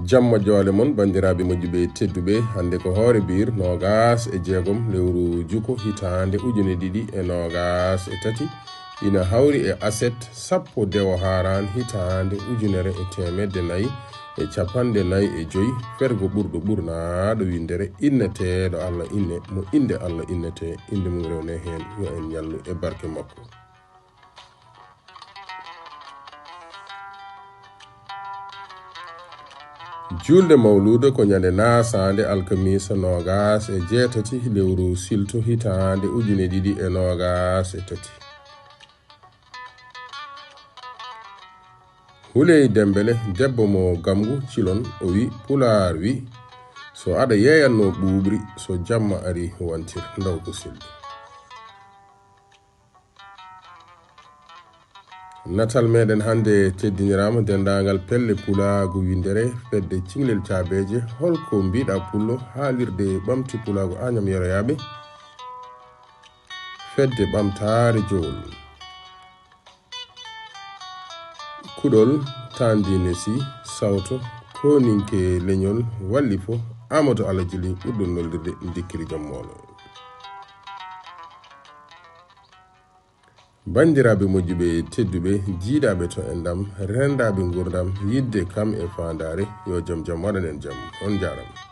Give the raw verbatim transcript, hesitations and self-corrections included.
Jamma joole mon, banndiraaɓe moƴƴuɓe tedduɓe, hannde ko hoore biir noogaas e jeegom lewru juko hitaande ujune ɗiɗi e noogaas e tati, ina hawri e aset sappo dewo haaraan hitaande ujunere e teemedde nayi e capanɗe nayi e joy, fergo ɓurɗo ɓurnaaɗo winndere inneteeɗo Allah inne, mo innde Allah innetee, innde mum rewnee heen, yo en ñallu e barke makko. Juulde mawluuda ko ñande naasaande alkamiisa noogaas e jeetati lewru silto hitaande ujune ɗiɗi e noogaas e tati. Huley Dembele, debbo mo Gamgu Cilon, o wi, Pulaar wi, so aɗa yeeyannoo ɓuuɓri, so jamma ari wantir, ndaw ko selli. Natal meɗen hannde teddiniraama denndaangal pelle pulaagu winndere fedde Cinglel Caabeeje. Holko mbiɗa pullo haalirde ɓamti pulaagu Añam Yeroyaaɓe? Fedde ɓamtaare jowol. Kuɗol, tandiine si, sawto, koninke leñol, wallifo, Amadou Alajili, ɓurɗo nollirde Ndikkiri Jam Moolo. Banndiraaɓe moƴƴuɓe tedduɓe, jiidaɓe to enɗam, rendaɓe ngurdam, yidde kam e faandaare, yo jam jam waɗan en jam. On njaarama.